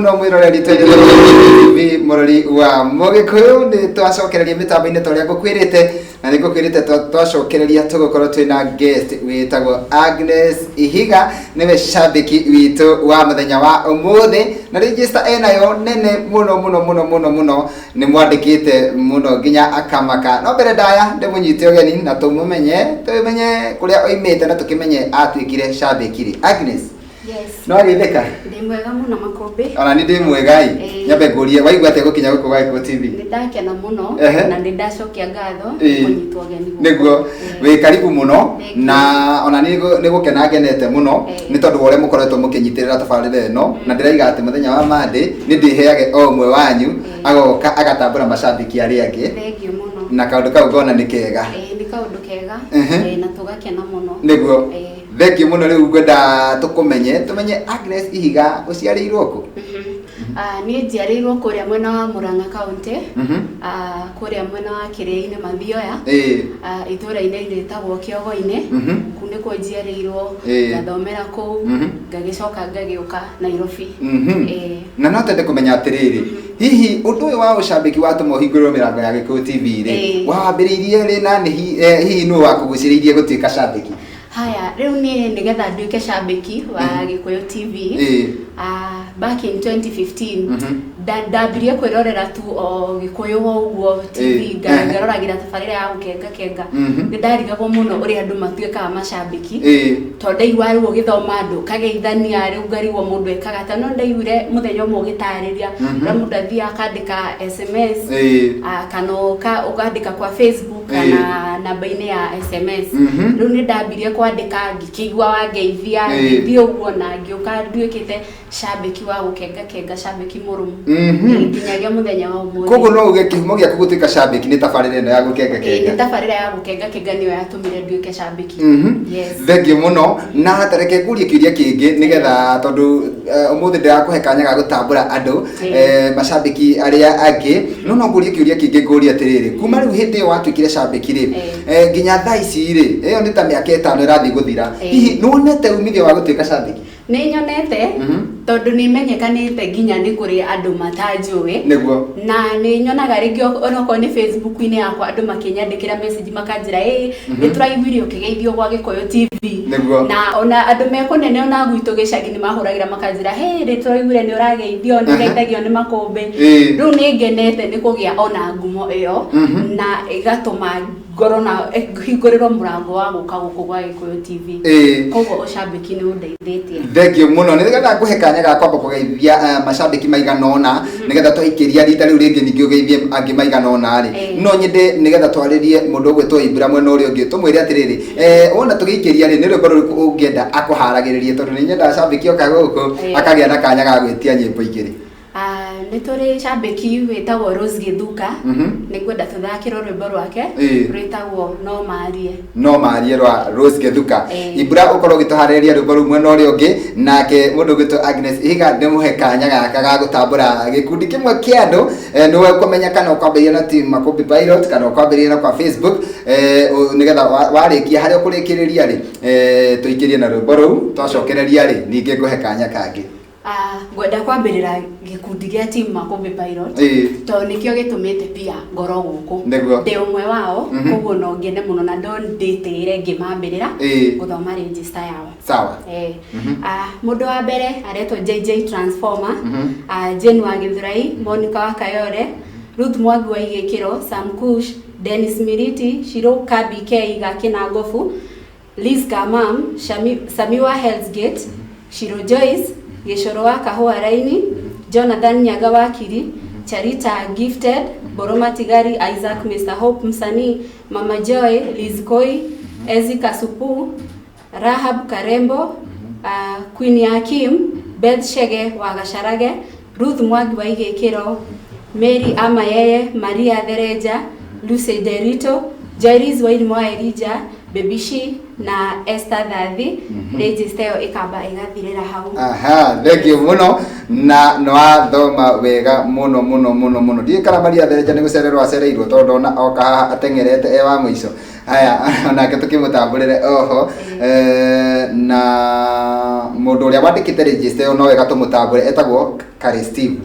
Mũno mwĩroreri TV, mũrori wa Mũgĩkũyũ, nĩ twacokereria mĩtambo-inĩ ta ũrĩa ngũkwĩrĩte, na nĩ ngũkwĩrĩte twacokereria tũgũkorwo twĩna guest wĩtagwo Agnes Ihiga, nĩwe cambĩki witũ wa mũthenya wa ũmũthĩ, na register enayo nene mũno mũno mũno mũno mũno, nĩ mwandĩkĩte mũno nginya akamaka. No mbere ndaya ndĩmũnyite ũgeni na tũmũmenye, tũmenye kũrĩa oimĩte na tũkĩmenye atuĩkire cambĩki rĩ. Agnes. Yes. No agĩtheka. Ndĩ mwega mũno, Makũmbĩ. Ona ni ndĩ mwega ĩ. Nyambe ngũrie, waigua atĩa gũkinya gũkũ gwa Gĩkũyũ TV? Nĩ ndakena mũno na nĩ ndacokia ngatho kũnyitwo ũgeni gũkũ. Nĩguo, wĩ karibu mũno. Thank you. Na ona nĩ gũkena ngenete mũno nĩ tondũ wa ũrĩa mũkoretwo mũkĩnyitĩrĩra tabarĩra ĩno, na ndĩraiga atĩ mũthenya wa Monday nĩ ndĩheage o ũmwe wanyu agoka agatambũra macambĩki arĩa angĩ. Thank you mũno. Na kaũndũ kau ngona nĩ kega. Ĩĩ, nĩ kaũndũ kega na tũgakena mũno. Thengiũ mũno. Rĩu ngwenda tũkũmenye, tũmenye Agnes Ihiga ũciarĩirwo kũ? Ah, niĩ njiarĩirwo kũrĩa mwena wa Murang'a County, ah, kũrĩa mwena wa Kĩrĩainĩ Mathioya, ah, itũũra-inĩ rĩtagwo Kĩogo-inĩ. Kũu nĩkuo njiarĩirwo, ngathomera kũu, ngagĩcoka ngagĩũka Nairobi. Na no twende kũmenya atĩrĩrĩ, hihi ũndũ ũyũ wa ũcambĩki watũma ũhingũrĩrwo mĩrango ya Gĩkũyũ TV rĩ, wambĩrĩirie rĩ, na nĩ hihi nũ wakũgucĩrĩirie gũtuĩka cambĩki? Haya, rĩu niĩ nĩgetha nduĩke cambĩki wa Gĩkũyũ TV, ah, back in 2015, ndambirie kwĩrorera tu o Gĩkũyũ o ũguo TV, ngeroragĩra tabarĩra ya Gũkenga Kenga. Nĩ ndarigagwo mũno ũrĩa andũ matuĩkaga macambĩki, tondũ ndaigua rĩu ũgĩthoma andũ ũkageithania, rĩu ngarigwo mũndũ ekaga atĩa. No ndaiguire mũthenya ũmwe ũgĩtarĩria ũrĩa mũndũ athiaga akandĩka SMS, ah, kana ũkandĩka kwa Facebook kana namba-inĩ ya SMS. Rĩu nĩ ndambirie kwandĩka, ngĩkĩigua wangeithia, ngĩthiĩ ũguo na ngĩũka nduĩkĩte cambĩki wa Gũkenga Kenga, cambĩki mũrũmu. Ĩĩ, nginyagia mũthenya wa ũmũthĩ. Koguo no uge kĩhumo gĩaku gũtuĩka cambĩki nĩ tabarĩra ĩno ya Gũkenga Ĩĩ, nĩ Kenga? tabarĩra ya Gũkenga Kenga nĩyo yatũmire nduĩke cambĩki. Yes. Thengiũ mũno. Na ta reke ngũrie kĩũria kĩngĩ nĩgetha, tondũ ũmũthĩ ndĩrakũhe kanya ga gũtambũra andũ, macambĩki arĩa angĩ, no ngũrie kĩũria kĩngĩ, ngũrie atĩrĩrĩ, kuma rĩu hĩndĩ ĩyo watuĩkire cambĩki rĩ, nginya thaa ici rĩ, ĩyo nĩ ta mĩaka 5 ĩrathiĩ gũthira, hihi nĩ wonete umithio wa gũtuĩka cambĩki? Nĩ nyonete, tondũ nĩ menyekanĩte nginya nĩ kũrĩ andũ matanjũĩ. Na nĩ nyonaga rĩngĩ onokorwo nĩ Facebook-inĩ yakwa andũ makĩnyandĩkĩra message makanjĩra, ĩ nĩ tũraiguire ũkĩgeithio gwa Gĩkũyũ TV. Na ona andũ me kũnene, ona gwitũ gĩcagi, nĩ mahũragĩra makanjĩra, hey, nĩ tũraiguire nĩ ũrageithio, nĩ ũgeithagio nĩ Makũmbĩ. Rĩu nĩ ngenete nĩ kũgĩa ona ngumo ĩyo, na ĩgatũma ngorwo na hingũrĩrwo mũrango wa gũka gũkũ gwa Gĩkũyũ TV. Koguo ũcambĩki nĩ ũndeithĩtie. Thengiũ mũno. Nĩgetha ngũhe kanya ga kwamba kũgeithia macambĩki maigana ũna, nĩgetha twaikĩria rita rĩu rĩngĩ ningĩ ũgeithie angĩ maigana ũna rĩ, no nyende nĩgetha twarĩrie mũndũ ũgwĩtwo Ibra mwena ũrĩa ũngĩ, tũmwĩre atĩrĩrĩ, wona tũgĩikĩria rĩ, nĩ rwĩmbo rũrĩkũ ũngĩenda akũharagĩrĩrie, tondũ nĩ nyendaga cambĩki oka gũkũ akagĩa na kanya ga gwĩtia nyĩmbo igĩrĩ. Ah, nĩ tũrĩ cambĩki wĩtagwo Rose Gĩthuka. Nĩ ngwenda tũthakĩrwo rwĩmbo rwake rwĩtagwo "No Marie". "No Marie" rwa Rose Gĩthuka. Ibra, ũkorwo ũgĩtũharĩrĩria rwĩmbo rũu mwena ũrĩa ũngĩ, nake mũndũ ũgwĩtwo Agnes Ihiga ndĩmũhe kanya gaka ga gũtambũra gĩkundi kĩmwe kĩa andũ. Nĩwe ũkũmenya kana ũkwambĩrĩria na team Makũmbĩ Pilot kana ũkwambĩrĩria na kwa Facebook, nĩgetha warĩkia harĩa ũkũrĩkĩrĩria rĩ, tũikĩrie na rwĩmbo rũu. Twacokereria rĩ, ningĩ ngũhe kanya kangĩ. Ah, ngwenda kwambĩrĩra gĩkundi gĩa team Makũmbĩ Pilot, tondũ nĩkĩo gĩtũmĩte pia ngorwo gũkũ. Ndĩ ũmwe wao, koguo no ngene mũno na no ndĩtĩĩre ngĩmambĩrĩra gũthoma register yao. Sawa. Ah, mũndũ wa mbere aretwo JJ Transformer, ah, Jane wa Gĩthurai, Monica wa Kayore, Ruth Mwangi wa Igĩkĩro, Sam Kush, Dennis Miriti, Shiro Kabi K Gakĩnangobu, Liz Kamam, Shami, Sami wa Hell's Gate, Shiro Joyce, Gĩcoro wa Kahũa Raini, Jonathan Nyaga wa Kiri, Charita Gifted, Mbũrũ Matigari, Isaac Mr. Hope Msanii, Mama Joy, Liz Koi, Ezi Kasupu, Rahab Karembo, Queen Yakim, Beth Shege wa Gacharage, Ruth Mwangi wa Igĩkĩro, Mary Amayeye, Maria Thereja, Lucy Derito, Joyce Wairimu wa Elijah, Baby She na Esther Thathi. Register ĩyo ĩkamba ĩgathirĩra hau. Aha, thank you mũno, na nĩwathoma wega mũno mũno mũno mũno. Ndiũĩ kana Maria Thereja nĩ gũcererwo acereirwo, tondũ ndona oka haha ateng'erete e wa mũico. Haya, onake tũkĩmũtambũrĩre oho. Na mũndũ ũrĩa wandĩkĩte register ĩyo no wega tũmũtambũre, etagwo Kari Steve.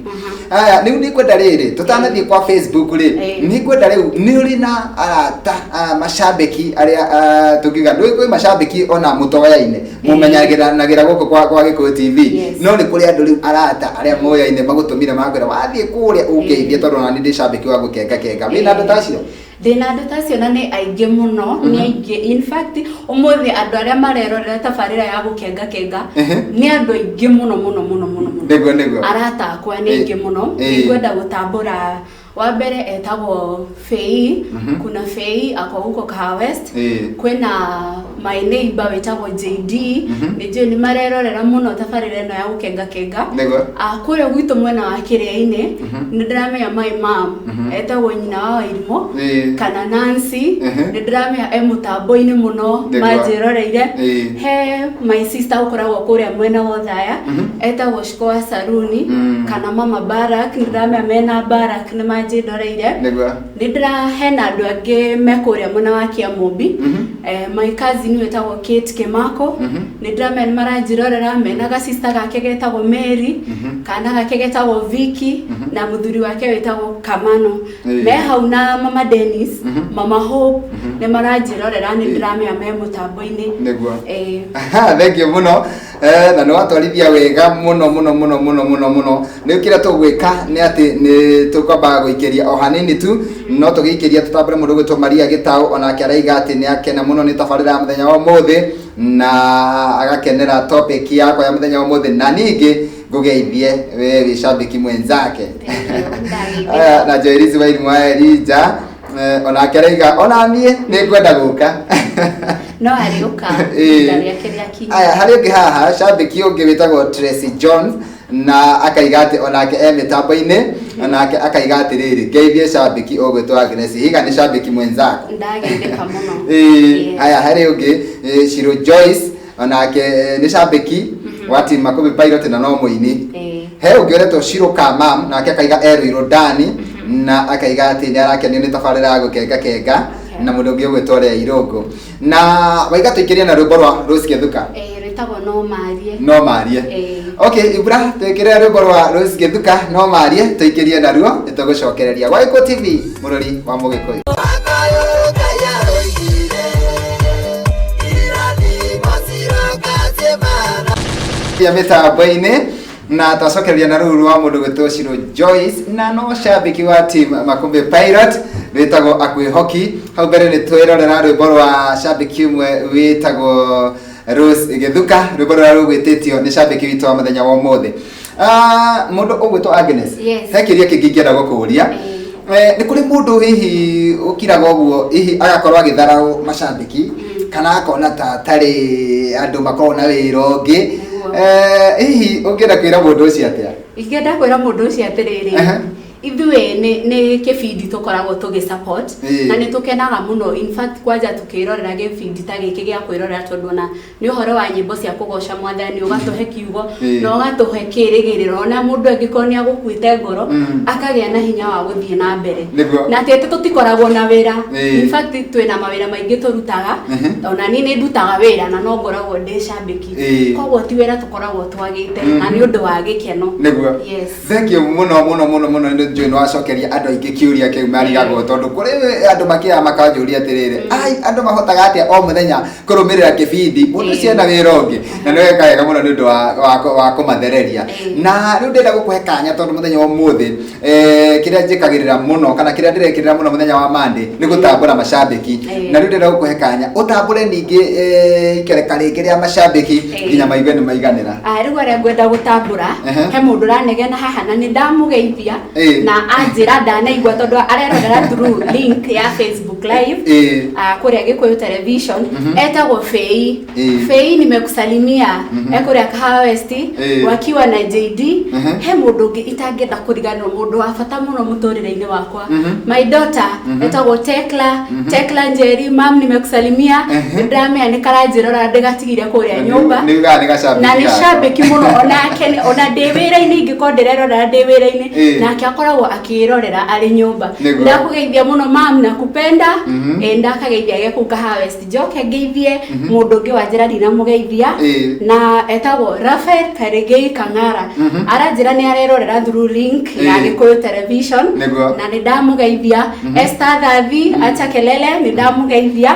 Haya, rĩu nĩ ngwenda rĩrĩ tũtanathiĩ kwa Facebook rĩ, nĩ ngwenda rĩu nĩ ũrĩ na arata, macambĩki arĩa, tũngiuga nĩ kwĩ macambĩki ona mũtoyaine mũmenyagĩranagĩra gũkũ kwa Gĩkũyũ TV. Yes. No nĩ kũrĩ andũ rĩu arata arĩa moyaine magũtũmire makwĩra wathiĩ kũrĩa ũngeithie tondũ ona niĩ ndĩ cambĩki wa gũkenga kenga. Wĩna andũ ta acio? Ndĩna andũ ta acio na nĩ aingĩ mũno, nĩ aingĩ. In fact, ũmũthĩ andũ arĩa marerorera tabarĩra ya gũkenga kenga nĩ andũ aingĩ mũno mũno mũno mũno mũno. Nĩguo, nĩguo. Arata akwa nĩ aingĩ mũno. Nĩngwenda gũtambũra wa mbere etagwo Fei. Kuna Fei ako huko Kahawa West. Kwĩna my neighbor wĩtagwo JD. Nĩ njũĩ nĩ marerorera mũno tabarĩra ĩno ya gũkenga kenga. Kũrĩa gwitũ mwena wa Kĩrĩa-inĩ nĩ ndĩramenya my mom etagwo nyina wa Wairimũ kana Nancy. Nĩ ndĩramenya e mũtambo-inĩ mũno manjĩroreire. He my sister ũkoragwo kũrĩa mwena wa Othaya etagwo Shiko wa Saruni kana Mama Barak. Nĩ ndĩramenya mena Barak nĩ manjĩroreire. Nĩ ndĩra hena andũ angĩ me kũrĩa mwena wa Kiamũmbi. My cousin wĩtagwo Kate Kĩmako. Nĩ ndĩramenya nĩ maranjĩrorera mena ga sister gake getagwo Mary, kana gake getagwo Vicky na mũthuri wake wĩtagwo Kamano. Me hau na Mama Dennis, Mama Hope nĩ maranjĩrorera, nĩ ndĩramenya me mũtambo-inĩ. Aha, thank you mũno. Na nĩ watwarithia wega mũno mũno mũno mũno mũno mũno. Rĩu kĩrĩa tũgwĩka nĩ atĩ nĩ tũkwamba gũikĩria o hanini tu, no tũgĩikĩria tũtambũre mũndũ ũgwĩtwo Maria Gĩtaũ, onake araiga atĩ nĩ akena mũno nĩ tabarĩra ya mũthenya wa ũmũthĩ na agakenera topic yakwa ya mũthenya wa ũmũthĩ, na ningĩ ngũgeithie we wĩ cambĩki mwenzake. Thank you. Aya, na Joyce Wairimu wa Elijah, onake araiga ona niĩ nĩ ngwenda gũka. No arĩũka ihinda rĩake rĩakinya. Aya, harĩ ũngĩ haha cambĩki ũngĩ wĩtagwo Tracy Jones, na akaiga atĩ onake e mĩtambo-inĩ, onake akaiga atĩrĩrĩ, ngeithie cambĩki ũgwĩtwo Agnes Higa, nĩ cambĩki mwenzako. Ndageithĩka mũno. Aya, harĩ ũngĩ, Shiro Joyce, onake nĩ cambĩki wa team Makũmbĩ Pilot na no mũini. He ũngĩ ũretwo Shiro Kamam, nake akaiga e Ruiru Dani, na akaiga atĩ nĩ arakenio nĩ tabarĩra ya gũkenga kenga, na mũndũ ũngĩ ũgwĩtwo Rea Irũngũ. Na waiga tũikĩrie na rwĩmbo rwa Rose Gĩthuka. Rwĩtagwo No Marie. No Marie. Okay, Ibra, twĩkĩre rwĩmbo rwa Rose Gĩthuka No Marie, tũikĩrie naruo nĩtũgũcokereria. Gwa Gĩkũyũ TV, mũrori wa Mũgĩkũyũ. Ya mĩtambo-inĩ na twacokereria na rũru rwa mũndũ gwĩtwo Shiro Joyce, na no cambĩki wa team Makũmbĩ Pilot wĩtagwo Akwĩhoki. Hau mbere nĩ twĩrorera rwĩmbo rwa cambĩki ũmwe wĩtagwo Rose Gĩthuka, rwĩmbo rũrĩa rũgwĩtĩtio nĩ cambĩki witũ wa mũthenya wa ũmũthĩ. Mũndũ ũgwĩtwo Agnes, Yes. he kĩũria kĩngĩ ingĩenda gũkũria. Nĩ kũrĩ mũndũ hihi ũkiraga ũguo, hihi agakorwo agĩtharaũ macambĩki, kana akona ta atarĩ andũ makoragwo na wĩra ũngĩ. Hihi ũngĩenda kwĩra mũndũ ũcio atĩa? Ingĩenda kwĩra mũndũ ũcio atĩrĩrĩ, ithuĩ nĩ kĩbindi tũkoragwo tũgĩ support, na nĩ tũkenaga mũno. In fact, kwanja tũkĩrorera gĩbindi ta gĩkĩ gĩa kwĩrorera, tondũ ona nĩ ũhoro wa nyĩmbo cia kũgoca Mwathani, ũgatũhe kiugo na ũgatũhe kĩĩrĩgĩrĩro, ona mũndũ angĩkorwo nĩ agũkuĩte ngoro akagĩa na hinya wa gũthiĩ na mbere. Na ti atĩ tũtikoragwo na wĩra. In fact, twĩna mawĩra maingĩ tũrutaga. Ona niĩ nĩ ndutaga wĩra na no ngoragwo ndĩ cambĩki. Koguo ti wĩra tũkoragwo twagĩte, na nĩ ũndũ wa gĩkeno. Yes. Thank you mũno mũno mũno mũno, nĩ njũĩ nĩ wacokeria andũ aingĩ kĩũria kĩu marigagwo, tondũ kũrĩ andũ makĩaga makanjũria atĩrĩrĩ, ai, andũ mahotaga atĩa o mũthenya kũrũmĩrĩra kĩbindi mũndũ ũcio ena wĩra ũngĩ? Na nĩ weka wega mũno nĩ ũndũ wa kũmathereria. Na rĩu ndĩrenda gũkũhe kanya, tondũ mũthenya wa ũmũthĩ, kĩrĩa njĩkagĩrĩra mũno kana kĩrĩa ndĩrekĩrĩra mũno mũthenya wa Monday nĩ gũtambũra macambĩki. Na rĩu ndĩrenda gũkũhe kanya ũtambũre ningĩ, ikereka rĩngĩ rĩa macambĩki nginya maigue nĩ maiganĩra. Rĩu arĩa ngwenda gũtambũra, he mũndũ ũranegena haha na nĩ ndamũgeithia na anjĩra ndanaigua, tondũ arerorera through link ya Facebook live, kũrĩa Gĩkũyũ Television, etagwo Fei. Fei, nimekusalimia. Ekũrĩa Kahawa West wakiwa na JD. He mũndũ ũngĩ itangĩenda kũriganĩrwo, mũndũ wa bata mũno mũtũrĩre-inĩ wakwa, my daughter etagwo Tekla, Tekla Njeri. Mam, nimekusalimia. Nĩ ndĩramenya nĩ karanjĩrora, ndĩgatigire kũrĩa nyũmba. Nĩ ugaga nĩ gacambĩki Na nĩ gakwa. cambĩki mũno onake ona ndĩ wĩra-inĩ, ingĩkorwo ndĩrerorera ndĩ wĩra-inĩ, nake akoragwo akĩrorera arĩ nyũmba. Ndakũgeithia mũno mam, nakupenda. Peter. Ĩ ndakageithia ge kũu Kahawa West. Njoke ngeithie mũndũ ũngĩ wanjĩra ndinamũgeithia, na etagwo Rafael Karegei Kang'ara. Aranjĩra nĩ arerorera through link ya Gĩkũyũ Television. Na nĩ ndamũgeithia. Esther Thathi acha kelele, nĩ ndamũgeithia.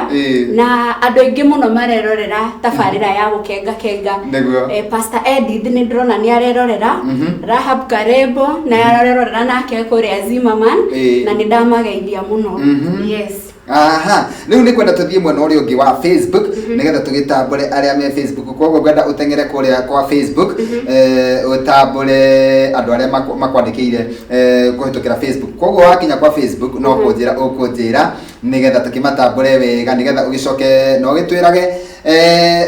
Na andũ aingĩ mũno marerorera tabarĩra ya gũkenga kenga. Pastor Edith nĩ ndĩrona nĩ arerorera. Rahab Karebo na arerorera nake kũrĩa Zimmerman. Na nĩ ndamageithia mũno. Yes. Aha, rĩu nĩ kwenda tũthiĩ mwena ũrĩa ũngĩ wa Facebook, nĩgetha tũgĩtambũre arĩa me Facebook. Koguo ngwenda ũteng'ere kũrĩa kwa Facebook, ũtambũre andũ arĩa makwandĩkĩire kũhĩtũkĩra Facebook. Koguo wakinya kwa Facebook no kũnjĩra ũkũnjĩra, nĩgetha tũkĩmatambũre wega, nĩgetha ũgĩcoke na ũgĩtwĩrage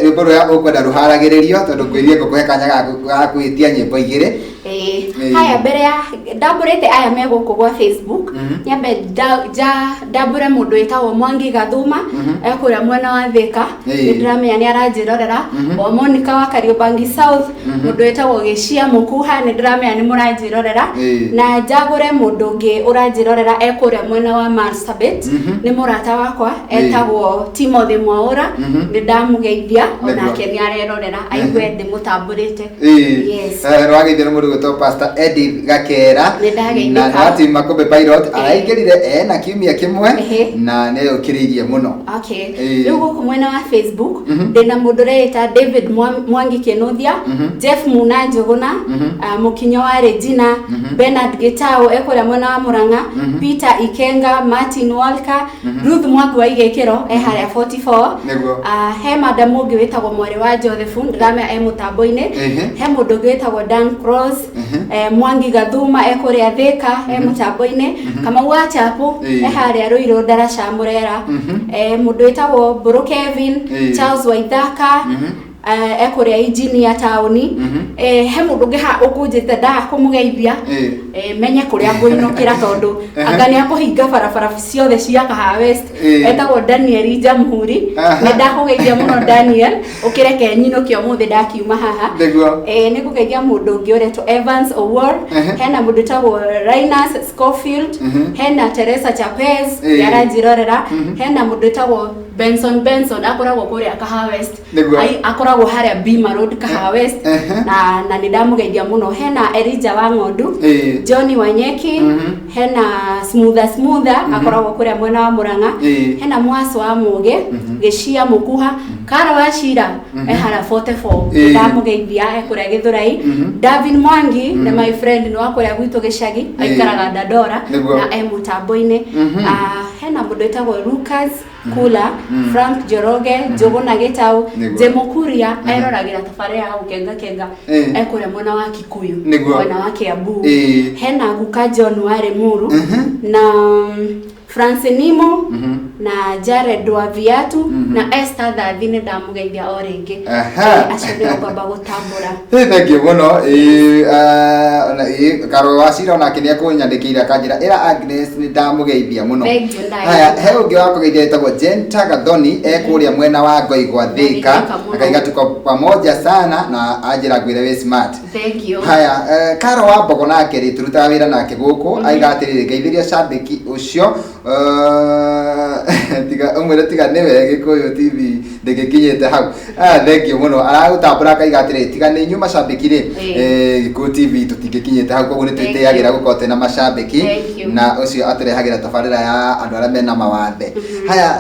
rwĩmbo rũrĩa ũkwenda rũharagĩrĩrio, tondũ ngwĩrie ngũkũhe kanya ga gwĩtia nyĩmbo igĩrĩ. Ĩĩ. Haya, mbere ya ndambũrĩte aya me gũkũ gwa Facebook, nyambe ndambũre mũndũ wĩtagwo Mwangi Gathuma, ekũrĩa mwena wa Thĩka. Nĩ ndĩramenya nĩ aranjĩrorera. O Monica wa Kariobangi South, mũndũ wĩtagwo Gĩcia Mũkuha, nĩ ndĩramenya nĩ mũranjĩrorera. Na njagũre mũndũ ũngĩ ũranjĩrorera ekũrĩa mwena wa Marsabit, nĩ mũrata wakwa etagwo Timothy Mwaũra. Nĩ ndamũgeithia, onake nĩ arerorera, aigue ndĩmũtambũrĩte. Yes. Nĩwageithio nĩ mũndũ gwĩtwo Pastor Edith Gakera. Nĩ ndageithĩka. Na nĩ wa team Makũmbĩ Pilot. Araingĩrire ena kiumia kĩmwe na nĩ ũkĩrĩirie mũno. Okay. Rĩu gũkũ mwena wa Facebook, ndĩna mũndũ ũreĩta David Mwangi Kĩnuthia, Jeff Muna Njũgũna, Mũkinyo wa Regina, Bernard Gĩtaũ ekũrĩa mwena wa Mũrang'a, Peter Ikenga, Martin Walker, Ruth Mwangi wa Igĩkĩro e harĩa 44. He madam ũngĩ wĩtagwo mwarĩ wa Joseph, ndĩramenya e mũtambo-inĩ. He mũndũ ũngĩ wĩtagwo Dan Cross, Mwangi Gathuma e kũrĩa Thĩka e mũtambo-inĩ, Kamau wa Chapo e harĩa Ruiru Ndaraca Mũrera, mũndũ wĩtagwo Mbũrũ Kevin, Charles Waithaka, ekũrĩa engineer taũni. He mũndũ ũngĩ haha ũkũnjĩte ndaga kũmũgeithia, menye kũrĩa ngũinũkĩra, tondũ anga nĩ akũhinga barabara ciothe cia Kahawa West. Etagwo Daniel Jamhuri. Nĩ ndakũgeithia mũno Daniel, ũkĩreke nyinũke ũmũthĩ ndakiuma haha. Nĩ ngũgeithia mũndũ ũngĩ ũretwo Evans Owuor. Hena mũndũ ũtagwo Linus Scofield. Hena Teresa Chapez, nĩ aranjĩrorera. Hena mũndũ ũtagwo Benson Benson, akoragwo kũrĩa Kahawa West. Akoragwo harĩa Bima Road, Kahawa West. Na nĩ ndamũgeithia mũno. Hena Elijah wa Ng'ondu, Johnny Wanyeki, hena Smoother Smoother, akoragwo kũrĩa mwena wa Murang'a. Hena Mwaso wa Mũgĩ, Gĩcia Mũkuha, Karo wa Cira e harĩa 44. Ndamũgeithia e kũrĩa Gĩthũrai. Davin Mwangi nĩ my friend, nĩ wa kũrĩa gwitũ gĩcagi, aikaraga Dandora na e mũtambo-inĩ. Hena mũndũ wĩtagwo Lucas Kula, Frank Njoroge, Njũgũna Gĩtaũ, Jemukuria eroragĩra tabarĩra ya gũkenga kenga ekũrĩa mwena wa Kikuyu, mwena wa Kiambu. Hena guka John wa Limuru, na Francinimo, na Jared wa Viatu, na Esther Thathi, nĩ ndamũgeithia o rĩngĩ. Acio nĩo ngwamba gũtambũra. Thank you mũno. Ĩĩ, ona ĩĩ, Karo wa Cira onake nĩ ekũnyandĩkĩire akanjĩra ĩra Agnes nĩ ndamũgeithia mũno. Thank you, ndagĩtarĩ. Haya, he ũngĩ wa kũgeithia wĩtagwo Jenta Gathoni, e kũrĩa mwena wa Ngoigwa Thĩka. Thĩka mũno. Akaiga tuko pamoja sana, na anjĩra ngwĩre wĩ smart. Thank you. Haya, Karo wa Mbogo nake rĩ, tũrutaga wĩra nake gũkũ, aiga atĩrĩrĩ, ngeithĩria cambĩki ũcio, tiga ũmwĩre tiga nĩwe Gĩkũyũ TV ndĩgĩkinyĩte hau. Thank you mũno. Aragũtambũra akaiga atĩrĩrĩ, tiga nĩ inyuĩ macambĩki rĩ, Gĩkũyũ TV tũtingĩkinyĩte hau, koguo nĩ twĩtĩagĩra gũkorwo twĩna macambĩki. Thank you. Na ũcio atũrehagĩra tabarĩra ya andũ arĩa mena mawathe. Haya,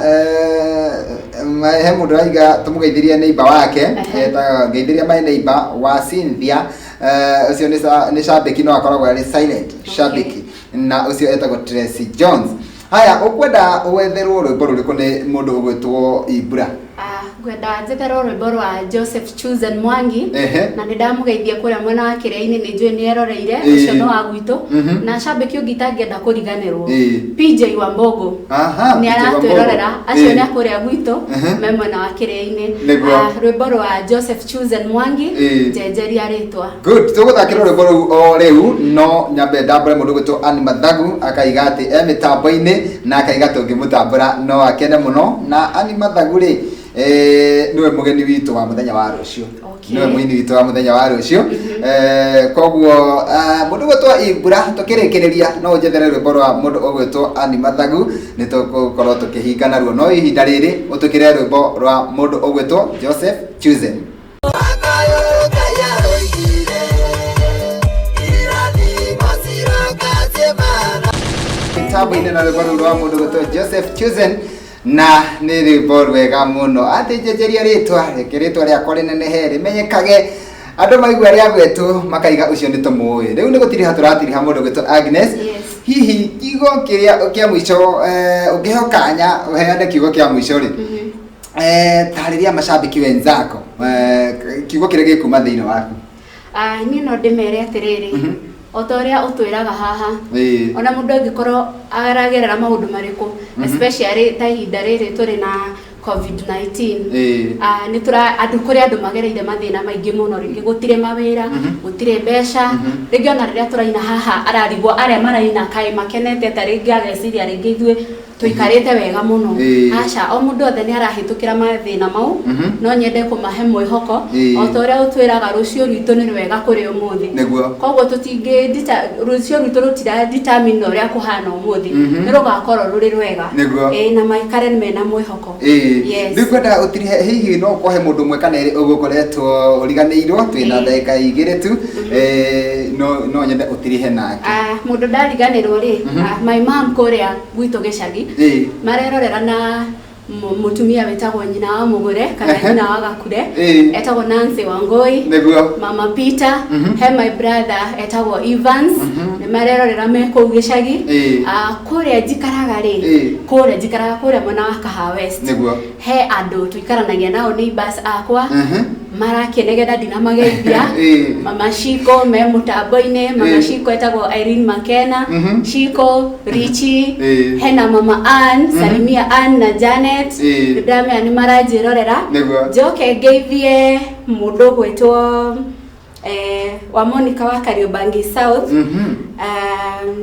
he mũndũ araiga tũmũgeithĩrie neighbor wake, etaga ngeithĩria my neighbor wa Cynthia, ũcio nĩ cambĩki, no akoragwo arĩ silent cambĩki, na ũcio etagwo Tracy Jones. Haya, ũkwenda wetherwo rwĩmbo rũrĩkũ nĩ mũndũ ũgwĩtwo Ibra? Ngwenda njetherwo rwĩmbo rwa Joseph Chosen Mwangi. Na nĩ ndamũgeithia kũrĩa mwena wa Kĩrĩa-inĩ, nĩ njũĩ nĩ eroreire. Ũcio nĩ wa gwitũ. Na cambĩki ũngĩ itangĩenda kũriganĩrwo, PJ Wambogo, nĩ PJ Wambogo. aratwĩrorera. Acio nĩ a kũrĩa gwitũ, me mwena wa Kĩrĩa-inĩ. Rwĩmbo rwa Joseph Chosen Mwangi, njenjeria rĩtwa. Good, tũgũthakĩra rwĩmbo rũu o rĩu, no nyambe ndambũre mũndũ ũgwĩtwo Ann Mathagu, akaiga atĩ e mĩtambo-inĩ, na akaiga tũngĩmũtambũra no akene mũno. Na Ann Mathagu rĩ, Niwe mũgeni witũ wa mũthenya wa rũciũ. Okay. Niwe mũini witũ wa mũthenya wa rũciũ. Koguo mũndũ ũgwĩtwo Ibra, tũkĩrĩkĩrĩria no ũnjethere rwĩmbo rwa mũndũ ũgwĩtwo Annie Mathagu, nĩ tũgũkorwo tũkĩhinga naruo, no ihinda rĩrĩ ũtwĩkĩre rwĩmbo rwa mũndũ ũgwĩtwo Joseph Chuzen. Mitambo-inĩ na rwĩmbo rũu rwa mũndũ ũgwĩtwo Joseph Chuzen, na nĩ rwĩmbo rwega mũno. Atĩ njenjeria rĩtwa, reke rĩtwa rĩakwa rĩnenehe, rĩmenyekage, andũ maigua rĩa gwetwo makaiga ũcio nĩ tũmũĩ. Rĩu nĩ gũtiriha tũratiriha mũndũ ũgwĩtwo Agnes. Yes. Hihi kiugo kĩrĩa kĩa mũico, ũngĩheo kanya ũheane kiugo kĩa mũico rĩ, tarĩria mashabiki wenzako kiugo kĩrĩa gĩkuma thĩinĩ waku. Ah, niĩ no ndĩmere atĩrĩrĩ, o ta ũrĩa ũtwĩraga haha, ona mũndũ angĩkorwo aragerera maũndũ marĩkũ, especially ta ihinda rĩrĩ tũrĩ na COVID-19, ah, nĩ tũra andũ, kũrĩ andũ magereire mathĩna maingĩ mũno, rĩngĩ gũtirĩ mawĩra, gũtirĩ mbeca, rĩngĩ ona rĩrĩa tũraina haha ararigwo arĩa maraina kaĩ makenete, ta rĩngĩ ageciria rĩngĩ ithuĩ tũikarĩte wega mũno. Aca, o mũndũ othe nĩ arahĩtũkĩra mathĩna mau. No nyende kũmahe mwĩhoko, o ta ũrĩa ũtwĩraga rũciũ rwitũ nĩ rwega kũrĩ ũmũthĩ. Koguo tũtingĩ rũciũ rwitũ rũtira determine na ũrĩa kũhana ũmũthĩ, nĩ rũgakorwo rũrĩ rwega. Ĩĩ, na maikare mena mwĩhoko. Yes. Rĩu ngwendaga ũtirihe, hihi no ũkohe mũndũ ũmwe kana erĩ ũgũkoretwo ũriganĩirwo, twĩna ndagĩka 2 tu. No nyende ũtirihe nake. Ah, mũndũ ndariganĩrwo rĩ, ah, my mom kũrĩa gwitũ gĩcagi, marerorera na mũtumia wĩtagwo nyina wa mũgũre kana nyina wa gakure, etagwo Nancy Wangui. Mama Peter, he my brother etagwo Evans, nĩ marerorera me kũu gĩcagi. Ah, kũrĩa njikaraga rĩ, kũrĩa njikaraga kũrĩa mwena wa Kahawa West, he andũ tũikaranagia nao, neighbors akwa, marakenegera ndinamageithia. Mama Shiko me mũtambo-inĩ, Mama Shiko etagwo Irene Makena, Shiko Richi, hena Mama Ann, salimia Ann na Janet, ndamenya nĩ maranjĩrorera. Njoke ngeithie mũndũ ũgwĩtwo wa Monica wa Kariobangi South.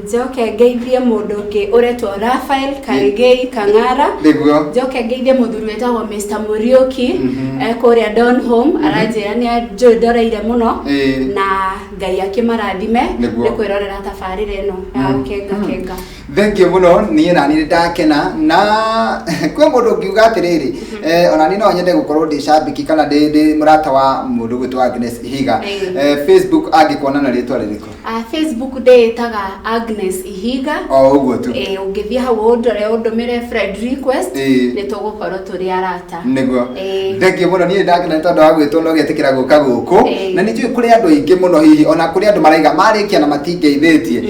Njoke ngeithie mũndũ ũngĩ ũretwo Raphael Karigei Kang'ara. Njoke ngeithie mũthuri wĩtagwo Mr. Muriuki, kũrĩa Donholm, aranjĩra nĩ anjũĩ ndoreire mũno. Na Ngai akĩmarathime nĩ kwĩrorera tabarĩra ĩno ya Gũkenga Kenga. Thank you mũno, niĩ nani nĩ ndakena, na kwĩ mũndũ ũngiuga atĩrĩrĩ, ona niĩ no nyende gũkorwo ndĩ cambĩki kana ndĩ mũrata wa mũndũ gwĩtwo Agnes Ihiga. Facebook angĩkuona na rĩtwa rĩrĩkũ? Ah, Facebook ndĩĩtaga Agnes Ihiga. O ũguo tu. Ĩĩ, ũngĩthiĩ hau ũndore, ũndũmĩre friend request, nĩ tũgũkorwo tũrĩ arata. Thank you mũno, niĩ ndakena nĩ tondũ wa gwĩtwo na ũgetĩkĩra gũka gũkũ. Na nĩ njũĩ kũrĩ andũ aingĩ mũno, hihi ona kũrĩ andũ maraiga marĩkia na matingeithĩtie.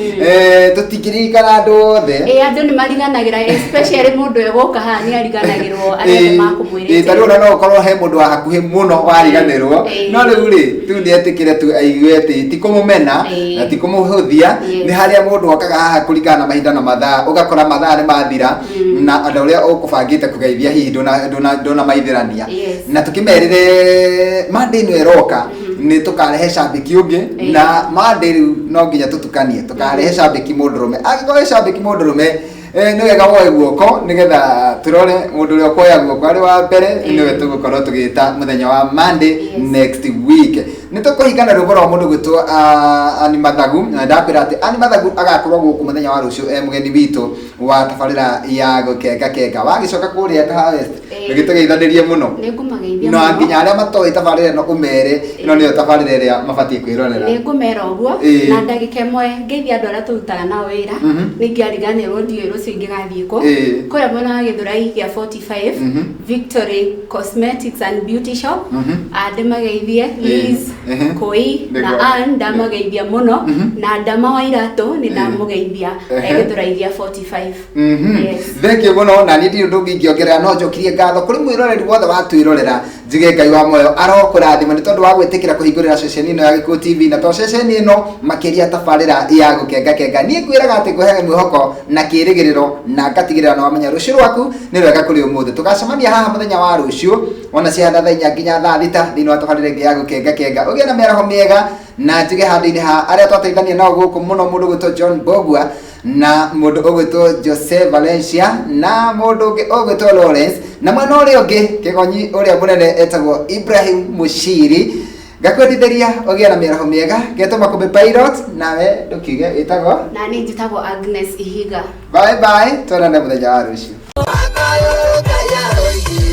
Tũtingĩririkana andũ othe. Ĩĩ, andũ nĩ mariganagĩra, especially mũndũ egũka haha nĩ ariganagĩrwo arĩa othe makũmwĩrĩte. Ta rĩu ona no ũkorwo he mũndũ wa hakuhĩ mũno wariganĩrwo, no rĩu rĩ tu nĩ etĩkĩre tu, aigue atĩ ti kũmũmena na ti kũmũhũthia. Nĩ harĩa mũndũ okaga haha kũringana na mahinda na mathaa, ũgakora mathaa nĩ mathira na andũ arĩa ũkũbangĩte kũgeithia hihi ndũnamaithĩrania. Na tũkĩmerĩre Monday ĩno ĩroka nĩ tũkarehe cambĩki ũngĩ, na Monday rĩu no nginya tũtukanie, tũkarehe cambĩki mũndũrũme. Angĩkorwo he cambĩki mũndũrũme, nĩ wega woe guoko nĩgetha tũrore mũndũ ũrĩa ũkoya guoko arĩ wa mbere, nĩwe tũgũkorwo tũgĩta mũthenya wa Monday next week. Nĩ tũkũhingana rwĩmbo rwa mũndũ gwĩtwo Annie Mathagu, na ndakwĩra atĩ Annie Mathagu agakorwo gũkũ mũthenya wa rũciũ e mũgeni witũ wa tabarĩra ya Gũkenga Kenga. Wagĩcoka kũrĩa Kahawa West, gĩtũgeithanĩrie mũno. Nĩ ngũmageithia na mũno. Nginya arĩa matoĩ tabarĩra ĩno, ũmere ĩno nĩyo tabarĩra ĩrĩa mabatiĩ kwĩrorera. Nĩ ngũmera ũguo. Na ndagĩka ĩmwe ngeithia andũ arĩa tũrutaga nao wĩra, nĩ ingĩariganĩrwo, ndiũĩ rũciũ ingĩgathiĩ kũ. Kũrĩa mwena wa Gĩthũrai gĩa 45, Victory Cosmetics and Beauty Shop, ah, ndĩmageithie Liz, Koi na Ann, ndamageithia mũno, na Ndama wa Iratũ nĩ ndamũgeithia, Gĩthũrai gĩa 45. Yes. Thank you mũno, na niĩ ndirĩ ũndũ ũngĩ ingĩongerera no njokirie ngatho kũrĩ mwĩroreri wothe watwĩrorera, njuge Ngai wa muoyo arokũrathima nĩ tondũ wa gwĩtĩkĩra kũhingũrĩra ceceni ĩno ya Gĩkũyũ TV, na to ceceni ĩno, makĩria tabarĩra ya Gũkenga Kenga. Niĩ ngwĩraga atĩ ngũheaga mwĩhoko na kĩrĩgĩrĩro na ngatigĩrĩra na wamenya rũciũ rwaku nĩ rwega kũrĩ ũmũthĩ. Tũgacemania haha mũthenya wa rũciũ ona cihana thaa 4 nginya thaa 6 thĩinĩ wa tabarĩra ĩngĩ ya Gũkenga Kenga. Ũgĩe na mĩaraho mĩega. Na njige handũ-inĩ ha arĩa twateithania nao gũkũ mũno, mũndũ ũgwĩtwo John Bogua na mũndũ ũgwĩtwo Jose Valencia na mũndũ ũngĩ ũgwĩtwo Lawrence, na mwena ũrĩa ũngĩ kĩgonyi ũrĩa mũnene etagwo Ibrahim Mushiri. Ngakwendithĩria ũgĩe na mĩaraho mĩega. Ngetwo Makũmbĩ Pilot, nawe ndũkiuge wĩtagwo? Na niĩ njĩtagwo Agnes Ihiga. Bye bye, tuonane mũthenya wa rũciũ. Bye bye,